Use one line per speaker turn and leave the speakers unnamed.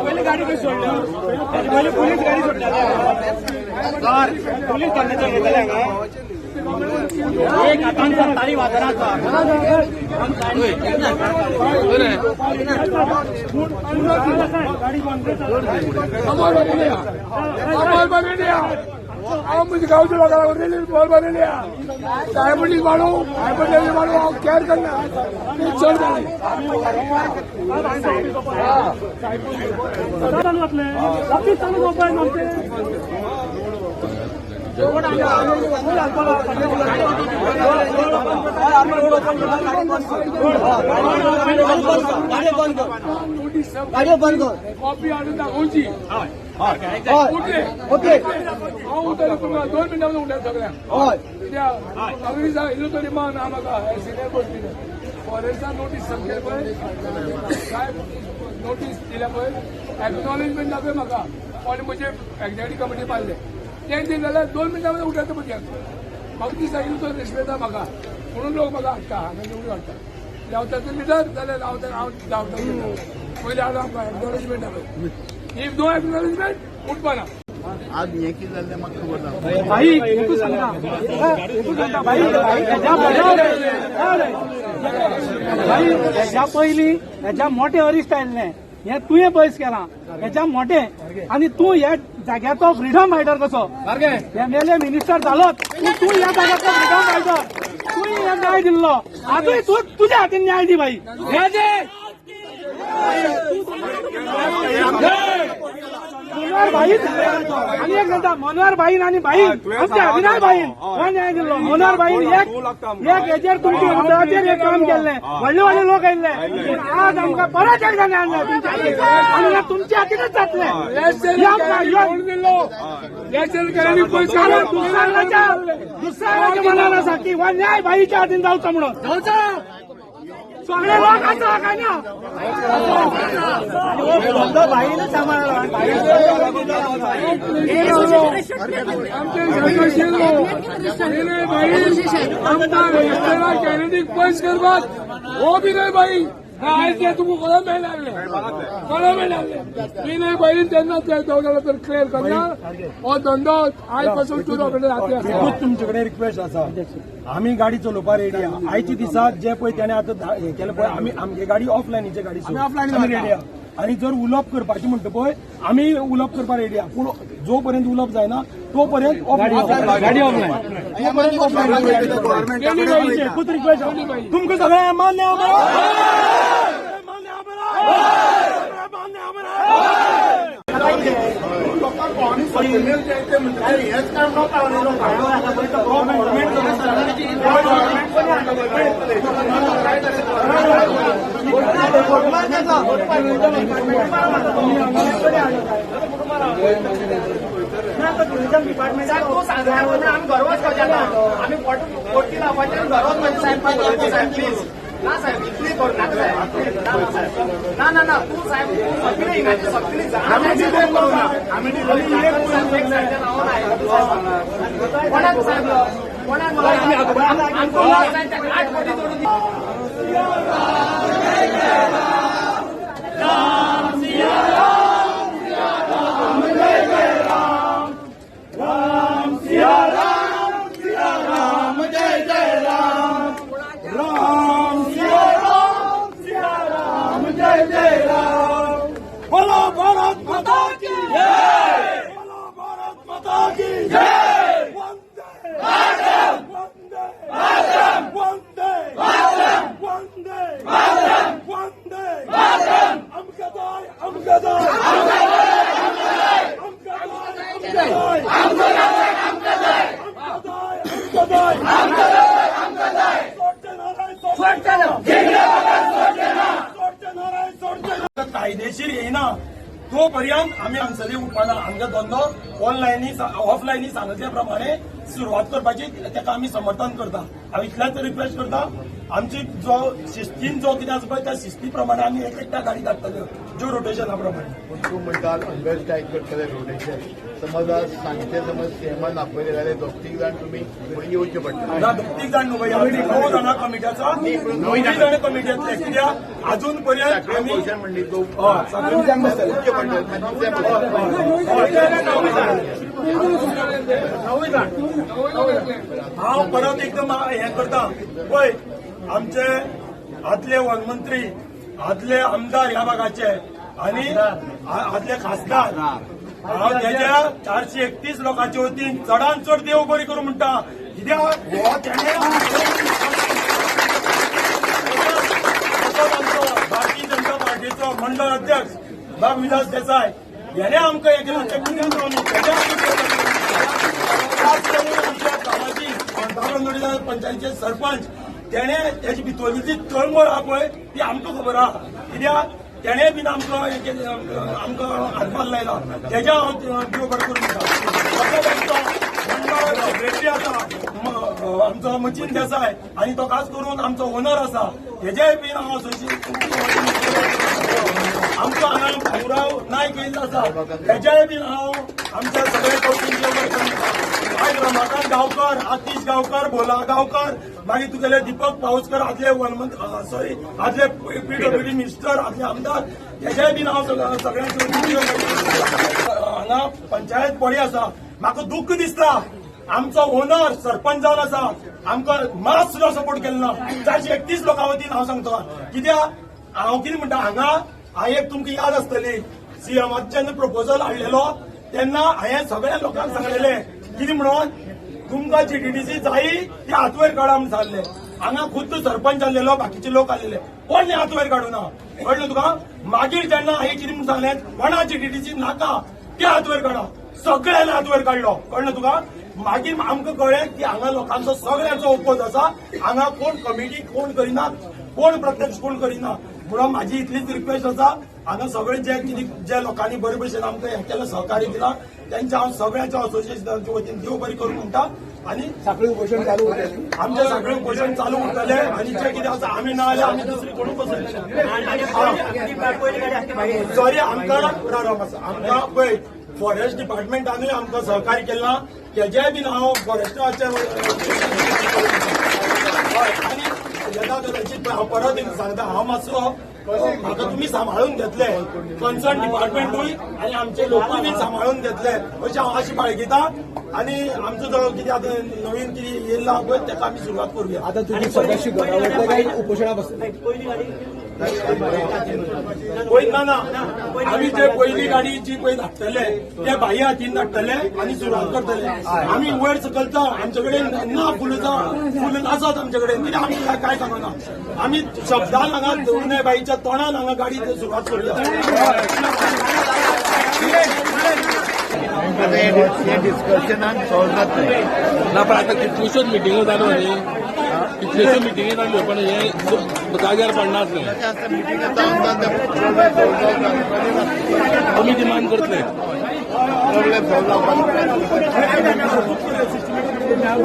पहिले गाडी कशी सोडली? पहिले पोलीस गाडी सोडली, पोलीस धरण्याच्या घेतले एक हातान सत्तारी वाजना.
हांव म्हज्या गांवच्या लोकांक बॉल बांदिल्ली डायबिटीज वाडोवं, हायपरटेन्शन वाडोवं, हांव कॅर करना, ते चड जालें.
चालू जातलें, ऑफीस चालू जावपाक आमचें.
गाडयो बंद कर.
कॉपी हाडून दाखोवची. उठले.
ओके.
हांव उठलो, तुमकां 2 मिनटां उठल्या सगळ्यांक.
हय.
कित्याक अगदी इल्लो तरी मान आहा म्हाका. सिनियर बसली फॉरेस्टान नोटीस समजेल पळय साहेब, नोटीस दिल्या पळय, एक्नॉलेजमेंट दाखय म्हाका. कोणी म्हजे एक्झिक्युटीव कमिटी मारले तें दिलें जाल्यार 2 मिनटां मध्ये उठ्यात भुरग्यांक. म्हाका दिसता इल्लो तरी रेस्पेद आहा म्हाका, म्हणून लोक म्हाका हाडटा हांगा, निवडून हाडटा. धांवता लिडर जाल्यार धांवता, हांव धांवता. पयलीं हाडून आमकां एक्नॉलेजमेंट दाखय. If no acknowledgement, उठपाना.
आज हें कितें जाल्लें म्हाका खबर ना.
भाई, एकूच सांगता, एकूच सांगता भाई. हेज्या भाई, हेज्या पयलीं हेज्या मोठे अरिश्ट आयिल्लें, हें तुवें पयस केलां हेज्या मोठे. आनी तूं ह्या जाग्याचो फ्रिडम फायटर कसो एमएलए मिनिस्टर जालोच, पूण तूं ह्या जाग्याचो फ्रिडम फायटर. तूं हे न्याय दिल्लो, आजूय तूं तुज्या हातीन न्याय दी भाई. मनोहर भाईन आनी एक सांगता, मनोहर भाईन आनी भाईन, आमच्या अविनाश भाईन हो न्याय दिल्लो. मनोहर भाईन एक एक हेजेर, तुमच्या उतराचेर एक काम केल्लें, व्हडले व्हडले लोक आयिल्ले. पूण आज आमकां परत एकदां न्याय जाय तुमच्या हातीन आनी हें तुमच्या हातीनच जातलें.
दिल्लो पयस.
कारण दुसऱ्याच्या मनान आसा की हो न्याय भाईच्या हातीन जावचो म्हणून. सगळे लोक आसा काय ना?
भाईनच सांबाळलो.
आमचे संघर्शील विनय भाई आमदार रस्त्याला कॅनेडीक पयस करपाक हो विनय भाई आयज ते तुमकां कोणा मेळ्ळे लागले, कोणा मेळ्ळे लागले. विनय भाईन तेन्ना ते दोगां तर क्लियर करना हो धंदो. आयज पासून टूर ऑपरेटर हाती आसा.
एकूच तुमचे कडेन रिक्वेस्ट आसा, आमी गाडी चलोवपाक रेडी आहा. आयच्या दिसा जे पळय त्याने आतां हें केलें पळय, आमी आमगे गाडी ऑफलायनीचे गाडी
offline.
आमी रेडी आहा. आनी जर उलोवप करपाचें म्हणटा पळय, आमी उलोवप करपाक रेडी आहा, पूण जो पर्यंत उलोवप जायना तो पर्यंत
गाडी ऑफलायन.
तोपर्यंत ऑफलायन. एकूच रिक्वेस्ट आहा तुमकां सगळ्यांक. मान्य आहा? मान्य आहा? मान्य आहा?
हेच काम लोकांक.
टुरिझम डिपार्टमेंट, तूं सांगता, आमी घर वचपाचें आतां. आमी फोटी लावपाचें आनी घर वचपाचें. साहेब, साहेब, प्लीज ना साहेब, इतली करूं नाका साहेब. ना ना साहेब, ना ना ना. तूं साहेब, तूं सगळी हिंगाची सगळी जाण करूं ना. आमी एक सायडच्यान हांव ना. कोणाक साहेब, कोणाक आमकां लॉस जायत, 8 कोटी जोडून दी.
राम सिया राम, सिया राम, जय जय राम. बोलो भारत माता की जय, बोलो भारत माता की जय. वंदे मातरम, वंदे मातरम, वंदे मातरम, वंदे मातरम, वंदे मातरम. आमकां जाय, आमकां जाय, आमकां जाय, आमकां जाय, आमकां जाय, आमकां जाय, आमकां जाय, आमकां जाय, आमकां जाय. सोडचे नाराय, सोडचे ना, सोडचे नाराय, सोडचे ना. कायदेशीर येना तो पर्यंत आमी हांगसरली उठपाना. आमचो धंदो ऑनलायनी ऑफलायनी सांगितल्या प्रमाणे सुरवात करपाची, ताका आमी समर्थन करता. हांव इतल्याच रिक्वेस्ट करता. आमची जो शिस्तीन जो कितें आसा पळय त्या शिस्ती प्रमाणे आमी एक एकट्या गाडी धाडटल्यो ज्यो रोटेशना प्रमाणे.
पूण तूं म्हणटा हंगर स्ट्रायक करतले रोटेशन, समज आज सांजचे समज सीएमान आपयले जाल्यार दोग तीग जाण तुमी फुडें येवचें पडटा.
ना, दोग तीग जाण न्हू बाई, आमी 9 जाणां कमिटी आसा, 9 जाणां कमिटींतले, कित्याक अजून पर्यंत आमी
पोशन म्हणली तूं
हय, सगळे
उठचें पडटलें.
हांव परत एकदम हें करता पळय, आमचे आदले वनमंत्री, आदले आमदार ह्या भागाचे आनी आदले खासदार, हांव तेज्या 431 लोकांच्या वतीन चडान चड देव बरी करूं म्हणटा. कित्याक हो तेणे आमचो भारतीय जनता पार्टीचो मंडळ अध्यक्ष बाब विलास देसाय हेणे आमकां हें केलां. तें कितें तेज्या खास करून आमच्या गांवाची बामनदोडी पंचायतीचे सरपंच तेणे तेजी भितरली जी तळमळ आहा पळय ती आमकां खबर आहा. कित्याक तेणे बीन आमकां हें केलें, आमकां हातभार लायला, तेज्या हांव देव बरें करूं म्हणटा. तसोच आमचो मंडळ सेक्रेटरी आसा आमचो मचीन देसाय आनी तो खास करून आमचो ओनर आसा, हेजेय बीन हांव आमचो हांगा भाऊराव नायक येयल्लो आसा, हेजेय बीन हांव आमच्या सगळे वतीन देव बरें करूं म्हणटा. आयज रमाकांत गांवकर, आतिश गांवकर, भोला गांवकर, मागीर तुगेले दीपक पावसकर आदले वनमंत्री, सॉरी आदले पीडब्ल्यूडी मिनिस्टर, आदले आमदार, हेजेय बीन हांव सगळ्यांचे वतीन. हांगा पंचायत बॉडी आसा, म्हाका दुख्ख दिसता आमचो ओनर सरपंच जावन आसा, आमकां मात सुद्दां सपोर्ट केलो ना. 431 लोकां वतीन हांव सांगता. कित्याक हांव कितें म्हणटा, हांगा हांवें एक तुमकां याद आसतली, सीएमाक जेन्ना प्रपोजल हाडलेलो तेन्ना हांवें सगळ्या लोकांक सांगलेलें कितें म्हणून, तुमकां जीटीडीसी जायी ती हात वयर काडा म्हूण सांगलें. हांगा खुद्द सरपंच आसलेलो, बाकीचे लोक आसलेले, कोण हात वयर काडूना, कळ्ळें तुका. मागीर जेन्ना हांवें कितें म्हूण सांगलें, कोणा जीटीडीसी नाका ते हात वयर काडा, सगळ्यांनी हात वयर काडलो, कळ्ळें तुका. मागीर आमकां कळ्ळें की हांगा लोकांचो सगळ्यांचो ओपोज आसा, हांगा कोण कमिटी कोण करिना, कोण प्रत्यक्ष कोण करिना. म्हणून म्हाजी इतलीच रिक्वेस्ट आसा, हांगा सगळे जे कितें जे लोकांनी बरे भशेन आमकां हें केलें, सहकार्य दिलां, तेंच्या हांव सगळ्यांच्या असोसिएशनाच्या वतीन देव बरी करूं म्हणटा. आनी
साखळी उपोशण चालू उरतलें,
आमचें सगळें उपोशण चालू उरतलें. आनी जें कितें आसा आमी ना जाल्यार आमी दुसरी कोणूय बसयतले. सॉरी, आमकां राव आसा, आमकां पळय फॉरेस्ट डिपार्टमेंटानूय आमकां सहकार्य केलां, तेजेय बीन हांव फॉरेस्टाचे आनी येता कदाचित हांव परत एक सांगता, हांव मातसो म्हाका तुमी सांबाळून घेतले, कन्सर्न डिपार्टमेंटूय आनी आमचे लोकूय बीन सांबाळून घेतले अशें हांव आशी बाळगिता. आनी आमचो जो कितें आतां नवीन कितें येयला पळय तेका आमी सुरवात करुया.
आतां तुमी सगळ्यांशी घरा वयतले काय उपोशणा बसतले?
पळय ना ना, आमी जे पयली गाडी जी पळय धाडटले ते बाई हातीन धाडटले आनी सुरवात करतले. आमी वयर सकयल जावं, आमचे कडेन ना फुलां जावं, फुलां नासत आमचे कडेन, कित्याक आमी काय सांगना, आमी शब्दान हांगा तरुणाय बाईच्या तोंडान हांगा गाडी सुरवात करुया.
हे डिस्कशनान सॉल्व जातलें
ना, पण आता कितल्योश्योच मिटिंगो जाल्यो न्ही, कितल्योश्यो मिटिंगी जाल्यो, पण हे जाग्यार पडनासलें.
तशें आसता मिटिंगे जावन जावन ते प्रॉब्लेम सॉल्व जावपाक
कमी डिमांड करतले,
प्रॉब्लेम सॉल्व जावपाक.